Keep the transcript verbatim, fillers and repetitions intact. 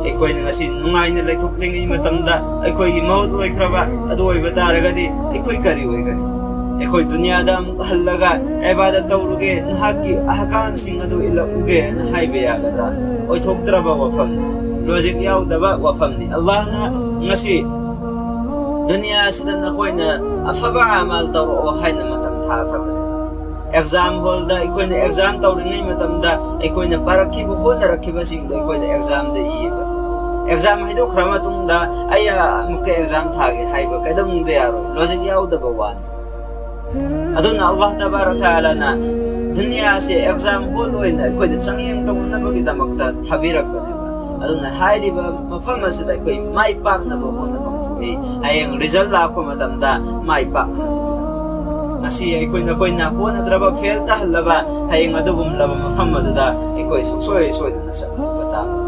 ꯑꯩꯈꯣꯏꯅ ꯉꯁꯤ ꯅꯨꯡꯉꯥꯏꯅ ꯂꯩꯊꯣꯛꯂꯤꯉꯩ ꯃꯇꯝꯗ ꯑꯩꯈꯣꯏꯒꯤ ꯃꯍꯨꯠ ꯑꯣꯏꯈ꯭ꯔꯕ ꯑꯗꯨ ꯑꯣꯏꯕ ꯇꯥꯔꯒꯗꯤ ꯑꯩꯈꯣꯏ ꯀꯔꯤ ꯑꯣꯏꯒꯅꯤ? ꯑꯩꯈꯣꯏ ꯗꯨꯅꯤꯌꯥꯗ ꯑꯃꯨꯛ ꯍꯜꯂꯒ ꯏꯕꯥꯗꯠ ꯇꯧꯔꯨꯒꯦ, ꯅꯍꯥꯛꯀꯤ ꯑꯍꯀꯥꯝꯁꯤꯡ ꯑꯗꯨ ꯏꯜꯂꯛꯎꯒꯦ ꯍꯥꯏꯅ ꯍꯥꯏꯕ ꯌꯥꯒꯗ꯭ꯔꯥ? ꯑꯣꯏꯊꯣꯛꯇ꯭ꯔꯕ ꯋꯥꯐꯝꯅꯤ, ꯂꯣꯖꯤꯛ ꯌꯥꯎꯗꯕ ꯋꯥꯐꯝꯅꯤ꯫ ꯑꯜꯂꯥꯍꯅ ꯉꯁꯤ ꯗꯨꯅꯤꯌꯥ ꯑꯁꯤꯗ ꯅꯈꯣꯏꯅ ꯑꯐꯕ ꯑꯃꯜ ꯇꯧꯔꯛꯑꯣ ꯍꯥꯏꯅ ꯃꯇꯝ ꯊꯥꯈ꯭ꯔꯕꯅꯤ꯫ ꯑꯦꯛꯖꯥꯝ ꯍꯣꯜꯗ ꯑꯩꯈꯣꯏꯅ ꯑꯦꯛꯖꯥꯝ ꯇꯧꯔꯤꯉꯩ ꯃꯇꯝꯗ ꯑꯩꯈꯣꯏꯅ ꯄꯥꯔꯛꯈꯤꯕ, ꯍꯣꯠꯅꯔꯛꯈꯤꯕꯁꯤꯡꯗꯣ ꯑꯩꯈꯣꯏꯅ ꯑꯦꯛꯖꯥꯝꯗ ꯏꯌꯦꯕ꯫ ꯑꯦꯛꯖꯥꯝ ꯍꯥꯏꯗꯣꯛꯈ꯭ꯔ ꯃꯇꯨꯡꯗ ꯑꯩ ꯑꯃꯨꯛꯀ ꯑꯦꯛꯖꯥꯝ ꯊꯥꯒꯦ ꯍꯥꯏꯕ ꯀꯩꯗꯧꯅꯨꯡꯗ ꯌꯥꯔꯣꯏ, ꯂꯣꯖꯤꯛ ꯌꯥꯎꯗꯕ ꯋꯥꯅꯤ꯫ ꯑꯗꯨꯅ ꯑꯜꯂꯥꯍ ꯇꯕꯥꯔꯛ ꯇꯥꯂꯥꯅ ꯗꯨꯅꯤꯌꯥꯁꯦ ꯑꯦꯛꯖꯥꯝ ꯍꯣꯜ ꯑꯣꯏꯅ ꯑꯩꯈꯣꯏꯗ ꯆꯥꯡꯌꯦꯡ ꯇꯧꯅꯅꯕꯒꯤꯗꯃꯛꯇ ꯊꯥꯕꯤꯔꯛꯄꯅꯦꯕ꯫ ꯑꯗꯨꯅ ꯍꯥꯏꯔꯤꯕ ꯃꯐꯝ ꯑꯁꯤꯗ ꯑꯩꯈꯣꯏ ꯃꯥꯏ ꯄꯥꯛꯅꯕ ꯍꯣꯠꯅꯐꯝ ꯊꯣꯛꯏ꯫ ꯍꯌꯦꯡ ꯔꯤꯖꯜ ꯂꯥꯛꯄ ꯃꯇꯝꯗ ꯃꯥꯏ ꯄꯥꯛꯅꯕꯒꯤꯗꯃꯛꯇ꯫ ꯉꯁꯤ ꯑꯩꯈꯣꯏ ꯅꯈꯣꯏꯅ ꯍꯣꯠꯅꯗ꯭ꯔꯕ, ꯐꯦꯜ ꯇꯥꯍꯜꯂꯕ, ꯍꯌꯦꯡ ꯑꯗꯨꯒꯨꯝꯂꯕ ꯃꯐꯝ ꯑꯗꯨꯗ ꯑꯩꯈꯣꯏ ꯁꯨꯡꯁꯣꯏ ꯁꯣꯏꯗꯅ ꯆꯠꯄ ꯇꯥꯕꯅꯤ꯫